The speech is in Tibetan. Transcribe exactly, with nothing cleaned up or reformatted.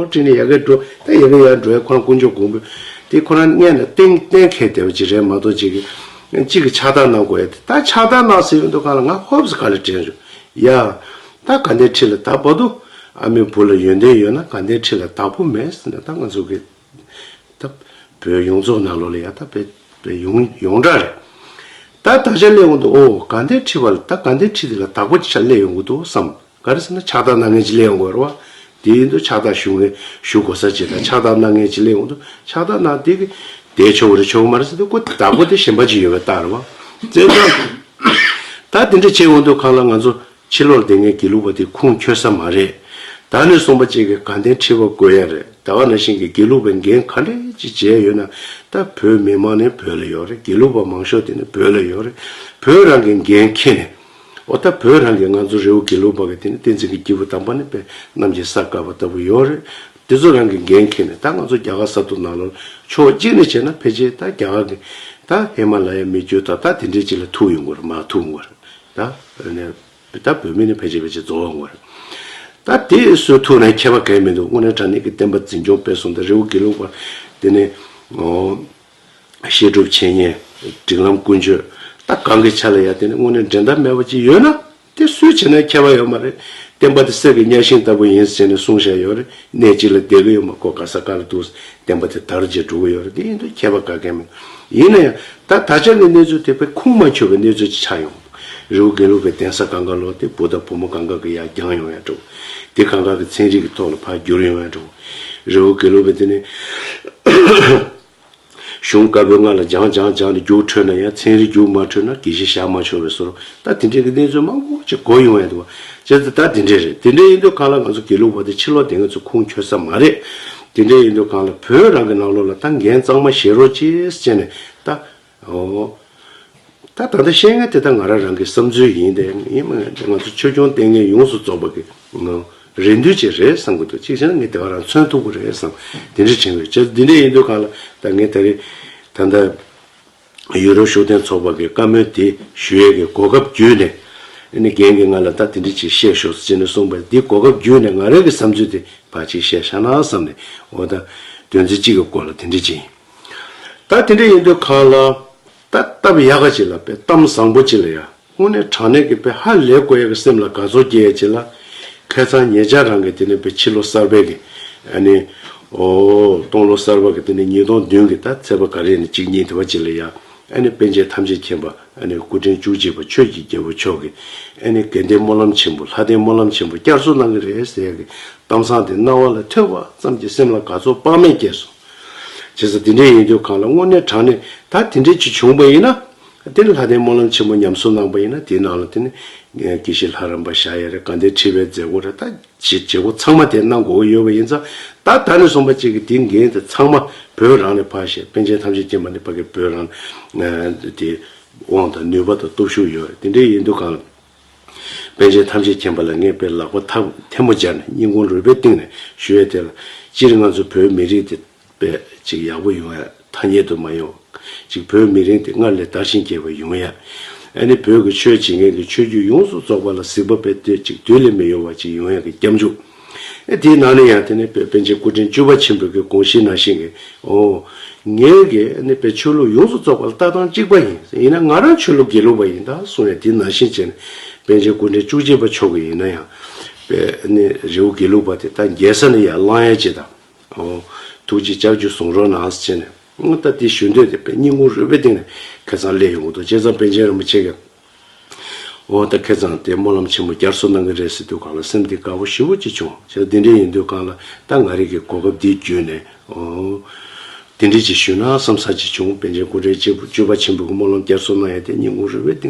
ཁོང་དྲིས་ནས་ཡ་གི་འགྲོ་ད་ཡ་གི་ཡ་འགྲོ་ཡ་ཁོ་རང་དཀོན་མཆོག་མགོན་པོ་དེ་ཁོ་རང་སྔན་ལ་གཏན་གཏན་འཁེལ་བསྡད་པ་ཅིག་རེད་མ་གཏོགས་ཅིག་གི་གཅིག་གི་ཕྱག་རྟགས་གནང་དགོས་ཡ་དེ་ད་ཕྱག་རྟགས་གནང་ཟེར་ཡོང་དུས་གང་ལ་ང་ཧོབ་སི་ག་ལ་དྲན་བྱུང་ཡ། ད་དགའ་ལྡན་ཁྲི་ལ་ད་བར་དུ་ཨ་མའི་བུ་ལ་ཡོན་ཏན་ཡོད་ན་དགའ་ལྡན་ཁྲི་ལ་བདག་པོ་མེད་ཟེར་ནས་ད་ང་ཚོ་གི་ད་བོད་ཡོངས་རྫོགས་ནང་ལོགས་ལ་ཡ་ད་བོད་བོད་ཡོངས་ཡོངས་གྲགས་རེད། ད་ད་ཆ་སླེབས་ཡོང་དུས་ཨོ་དགའ་ལྡན་ཁྲི་བ་ལ་ད་དགའ་ལྡན་ཁྲི་དེ་ལ་བདག་པོ་ཅིག་ཆ་སླེབས་ཡོང་གི་འདུག་བསམ། ག་རེ་ཟེར་ན་ཕྱག་རྟགས་གནང་མཁན་ཅིག་སླེབས་ཡོང་དགོས་རེད་བ། དེ་ཡིན་དུས་ཕྱག་རྟགས་ཞུ་མཁན་ཞུ་དགོས་ས་ཅིག་དང་ཕྱག་རྟགས་གནང་མཁན་ཅིག་སླེབས་ཡོང་དུས་ཕྱག་རྟགས་གནང་དེ་གི་བསྡད་ཆོག་གི་རེད་ཆོག་གི་མ་རེད་ཟེར་དུས་ཁོ་བདག་པོ་དེ་གཞན་པ་ཅིག་ཡོད་པའི་རྟགས་རེད་བ། བཙན་ཐང་ད་དེ་འདྲ་བྱས་ཡོང་དུས་གང་ལ་ང་ཚོ་ཕྱི་ལོགས་ལ་བསྡད་མཁན་དགེ་ལུགས་པ་དེ་ཁུངས་འཁྱོལ་ས་མ་རེད། ད་ནས་བཟུང་པ་ཅིག་གི་དགའ་ལྡན་ཁྲི་པ་དགོས་ཡ་རེད། ད་ག་ནང་བཞིན་གྱི་དགེ་ལུགས་པའི་འགན་ག་འདྲས་ཅིག་བྱས་ཡོད་ན་ད་བོད་མི་མང་ནི་བོད་ལ་ཡོད་རེད། དགེ་ལུགས་པ་མང་ཤོས་དེ་ནི་བོད་ལ་ཡོད་རེད། བོད་རང་གི་འགན་འཁྱེར་ནས། འོ་ད་བོད་རང་གི་ང་ཚོ་རི་བོ་དགེ་ལུགས་པ་གི་དེ་ནི་བསྟན་འཛིན་གྱི་སྐྱེས་བུ་དམ་པ་ནི་དཔེ་གནམ་གྱི་ས་བཀབ་པ་ལྟ་བུ་ཡོད་རེད། དེ་ཚོ་རང་གི་འགན་འཁྱེར་ནས་ད་ང་ཚོ་རྒྱ་གར་ས་ཐོག་ནང་ལོགས་ཕྱོགས་གཅིག་ནས་བྱས་ན་ཕལ་ཆེར་ད་རྒྱ་གར་གི་ད་ཧི་མ་ལ་ཡའི་མི་རྒྱུད་དང་ད་དེ་འདྲའི་ཅིག་ལ་ཐུག་ཡོང་གི་རེད་མར་ཐུག་ཡོང་གི་རེད་ད། ད་བོད་མི་ནི་ཕལ་ཆེར་ཕལ་ཆེར་རྫོགས་ཡོང་གི་རེད། ད་དེ་སུས་ཐུག་ན་ཁྱད་པར་གང་ཡང་མི་འདུག་དངོས་གནས་དྲང་གནས་ཀྱི་བསྟན་པ་འཛིན་སྐྱོང་སྤེལ་གསུམ་དང་རི་བོ་དགེ་ལུགས་པ་དེ་ནི་ཨོ། བཤད་སྒྲུབ་འཆད་ཉན། སྒྲིག་ལམ་ཀུན་སྤྱོད། ད་གང་གི་ཆ་ལ་ཡ་དེ་ནི་དངོས་གནས་འགྲན་ཟླ་མེད་པ་ཅིག་ཡོད་ན་དེ་སུས་བྱས་ན་ཁྱད་པར་ཡོད་མ་རེད། བསྟན་པ་དེ་གསེར་གྱི་གཉའ་ཤིང་ལྟ་བུ་ཡིན་ཟེར་ནས་གསུངས་བཞག་ཡོད་རེད། གནས་གཅིག་ལ་བསྡད་ཀྱི་ཡོད་མ་གོ་ག་ས་ག་ལ་འདུག་བསྟན་པ་དེ་དར་རྒྱས་འགྲོ་གི་ཡོད་རེད། དེ་ཡིན་དུས་ཁྱད་པར་ག་གེ་མེད། ཡིན་ན་ཡང་ད་ད་ཆ་གི་གནས་ཚུལ་དེ་དཔེ་ཁུངས་མ་འཁྱོལ་བའི་གནས་ཚུལ་ཅིག་ཆགས་ཡོང་། རི་བོ་དགེ་ལུགས་པའི་གདན་ས་གང་ག་ལོག་དེ་བུ་དང་བུ་མོ་གང་ག་གི་ཡར་བརྐྱངས་ཡོང་ཡ་འགྲོ། དེ་གང་ག་གི་ཚན་རིག་གི་ཐོག་ལ་ཕར་བསྒྱུར་ཡོང་ཡ་འགྲོ། རི་བོ་དགེ་ལུགས་པའི་དེ་ནི་གཞུང་བཀའ་པོད་ལྔ་ལ་སྦྱང་སྦྱང་སྦྱང་ནས་རྒྱུགས་འཕྲོད་ན་ཡང་ཚན་རིག་རྒྱུགས་མ་འཕྲོད་ན་དགེ་བཤེས་བཞག་མ་ཆོག་པའི་བཟོ་འདྲ་ད་དེ་འདྲའི་གི་གནས་ཚུལ་མང་པོ་ཅིག་གོ་ཡོང་ཡ་འདུག་བ། བྱས་ཙང་ད་དེ་འདྲས་རེད། དེ་འདྲས་ཡིན་དུས་གང་ལ་ང་ཚོ་དགེ་ལུགས་པ་དེ་ཕྱི་ལོགས་དེ་ང་ཚོ་ཁུངས་འཁྱོལ་ས་མ་རེད། དེ་འདྲས་ཡིན་དུས་གང་ལ་བོད་རང་གི་ནང་ལོགས་ལ་ད་འགན་གཙང་མ་བཞེས་རོགས་ཅེས་བྱས་ནས་ད། ཨོ། ད་ད་ལྟ་བཤད་མཁན་དེ་ད་ང་རང་རང་གི་བསམ་ཚུལ་ཡིན་ཏེ་ཡིན་མ་ང་ཚོ་ཆོས་སྐྱོང་ལྟས་ངན་ཡོངས་སུ་རྫོགས་པ་གི་རེ་འདུན་ཅིག་རེད་བསམ་གི་འདུག་གཅིག་བྱས་ན་ངས་དེ་ག་རང་མཚོན་ཐུབ་ཀྱི་རེད་བསམ་དེ་འདྲ་དྲན་གི་ཡོད། བྱས་འདི་འདྲ་ཡིན་དུས་གང་ལ་ད་ངས་ད་རེས་ད་ལྟ་ཡུ་རོབ་ཤུགས་ལྡན་ཚོགས་པ་གི་བཀའ་མོལ་དེ་ཞུ་ཡས་ཀྱི་གོ་སྐབས་བརྒྱུད་ནས་ཨ་ནི་རྒན་གྱིས་ང་ལ་ད་དེ་འདྲ་ཅིག་བཤད་ཤོག་ཟེར་ནས་གསུངས་པ་འདི་གོ་སྐབས་བརྒྱུད་ནས་ང་རང་གི་བསམ་ཚུལ་དེ་ཕར་ཅིག་བཤད་ཤག་ན་བསམ་ནས་འོ་ད་དོན་ཚན་གཅིག་གི་སྐོར་ལ་དེ་འདྲ་ཅིག་ཡིན། ད་དེ་འདྲ་ཡིན་དུས་གང་ལ་ད་སྟབས་ཡག་ག་ཅིག་ལ་དཔེ་གཏམ་བཟང་པོ་ཅིག་ལ་ཡ་དངོས་གནས་དྲང་གནས་ཀྱི་དཔེ་ཧ་ལས་དགོས་ཡ་གི་སེམས་ལ་དགའ་ཚོར་སྐྱེ་ཡ་ཅིག་ལ་ཁ་སང་ཉེ་ཆར་རང་གི་དེ་ནས་དཔེ་ཕྱི་ལོ་གསར་པའི་གི་ཨ་ནི་ཨོ་སྟོང་ལོ་གསར་པ་གི་དེ་ནས་ཉིས་སྟོང་བདུན་གི་ད་ཚེས་པ་ག་རེ་ནས་གཅིག་གཉིས་དེ་བ་ཅིག་ལ་ཡ་ཨ་ནི་པཎ་ཆེན་ཐམས་ཅད་མཁྱེན་པ་ཨ་ནི་སྐུ་ཕྲེང་བཅུ་གཅིག་པ་ཆོས་ཀྱི་རྒྱལ་པོ་མཆོག་གི་ཨ་ནི་དགའ་ལྡན་སྨོན་ལམ་ཆེན་པོ་ལྷ་ལྡན་སྨོན་ལམ་ཆེན་པོ་བསྐྱར་གསོ་གནང་གི་རེད་ཟེར་ཡ་གི་གཏམ་བཟང་དེ་རྣ་བ་ལ་ཐོས་པ་ཙམ་གྱིས་སེམས་ལ་དགའ་ཚོར་དཔག་མེད་སྐྱེས་སོང་། བྱས་ཙང་དེ་འདྲ་ཡིན་དུས་གང་ལ་དངོས་གནས་དྲང་གནས་ད་དེ་འདྲ་ཅིག་བྱུང་པ་ཡིན་ན་དེ་ནི་ལྷ་ལྡན་སྨོན་ལམ་ཆེན་མོ་ཉམས་གསོ་གནང་པ་ཡིན་ན་དེའི་ནང་ལ་དེ་ནི་དགེ་བཤེས་ལྷ་རམས་པ་བཞག་ཡ་རེད། དགའ་ལྡན་ཁྲི་པའི་མཛད་སྒོ་རེད། ད་བྱེད་བྱེད་སྒོ་ཚང་མ་དེ་གནང་དགོས་ཀྱི་ཡོད་པ་ཡིན་ཙང་ད་ད་ནས་བཟུང་པ་ཅིག་གི་དེའི་འགན་དེ་ཚང་མ་བོད་རང་ནས་ཕར་བཞེས། པཎ་ཆེན་ཐམས་ཅད་མཁྱེན་པ་ནི་ཕ་གི་བོད་རང་དེ་དབང་དང་ནུས་པ་དང་སྟོབས་ཤུགས་ཡོད་རེད། དེ་འདྲ་ཡིན་དུས་གང་ལ། པཎ་ཆེན་ཐམས་ཅད་མཁྱེན་པ་ལ་ངས་དཔེ་ལག་པ་ཐག་ཐལ་མོ་སྦྱར་ནས་སྙིང་ཁོང་རུས་པའི་གཏིང་ནས་ཞུ་ཡས་དེ་ལ་སྤྱིར་ང་ཚོ་བོད་མི་རིགས་དེ་དཔེ་ཅིག་ཡག་པོ་ཡོང་ཡ་ཐ་སྙད་དུ་མ་ཡོང་ཅིག་བོད་མི་རིགས་དེ་སྔར་ལས་དར་ཞིང་རྒྱས་པ་ཡོང་ཡ་ཨ་ནི་བོད་ཀྱི་ཆོས་བྱེད་མཁན་གྱི་ཆོས་བརྒྱུད་ཡོངས་སུ་རྫོགས་པ་ལ་གཟིགས་པ་དཔེ་དེ་ཅིག་དུས་ལས་མི་ཡོལ་བ་ཅིག་ཡོང་ཡ་གི་སྐྱབས་འཇུག་ཨེ་དེའི་ནང་ནས་ཡང་དེ་ནས་དཔེ་པཎ་ཆེན་སྐུ་ཕྲེང་བཅུ་པ་ཆེན་པོའི་གི་དགོངས་གཞི་ནང་བཞིན་གྱི་ཨོ། ངེད་ཀྱི་ཨ་ནི་དཔེ་ཆོས་ལུགས་ཡོངས་སུ་རྫོགས་པ་ལ་ལྟ་སྟངས་གཅིག་པ་ཡིན། ཡིན་ན་ང་རང་ཆོས་ལུགས་དགེ་ལུགས་པ་ཡིན་ད་གསུངས་ཡ་དེ་ནང་བཞིན་བྱས་ནས་པཎ་ཆེན་སྐུ་ཕྲེང་བཅུ་གཅིག་པ་མཆོག་གི་ཡིན་ན་ཡང་དཔེ་ཨ་ནི་རི་བོ་དགེ་ལུགས་པ་དེ་ད་རྒྱལ་ས་ནས་ཡར་ལངས་ཡ་ཅིག་དང་ཨོ་ཐུགས་རྗེ་ལྕགས་ཀྱུ་བཟུང་རོགས་གནང་ཟེར་བྱས་ནས་ད་དེ་ཞུ་འདོད་དེ་དཔེ་སྙིང་ཁུང་རུས་པའི་གཏིང་ནས་ཁ་སང་སླེབས་ཡོང་གི་འདུག་བྱས་ཙང་པཎ་ཆེན་རིན་པོ་ཆེ་གིས། འོ་ད་ཁ་སང་དེ་སྨོན་ལམ་ཆེན་མོ་བསྐྱར་གསོ་གནང་གི་རེད་ཟེར་དུས་གང་ལ་སེམས་འདི་དགའ་པོ་ཞེ་པོ་ཅིག་བྱུང་། བྱས་འདི་འདྲ་ཡིན་དུས་གང་ལ་ད་ང་རང་གི་གོ་སྐབས་འདི་བརྒྱུད་ནས་འོ་དེ་འདྲ་ཅིག་ཞུས་ན་བསམ་ས་ཅིག་བྱུང་། པཎ་ཆེན་སྐུ་ཕྲེང་བཅུ་པ་ཆེན་པོ་གི་སྨོན་ལམ་བསྐྱར་གསོ་གནང་ཡ་དེ་སྙིང་ཁུང་རུས་པའི་གཏིང་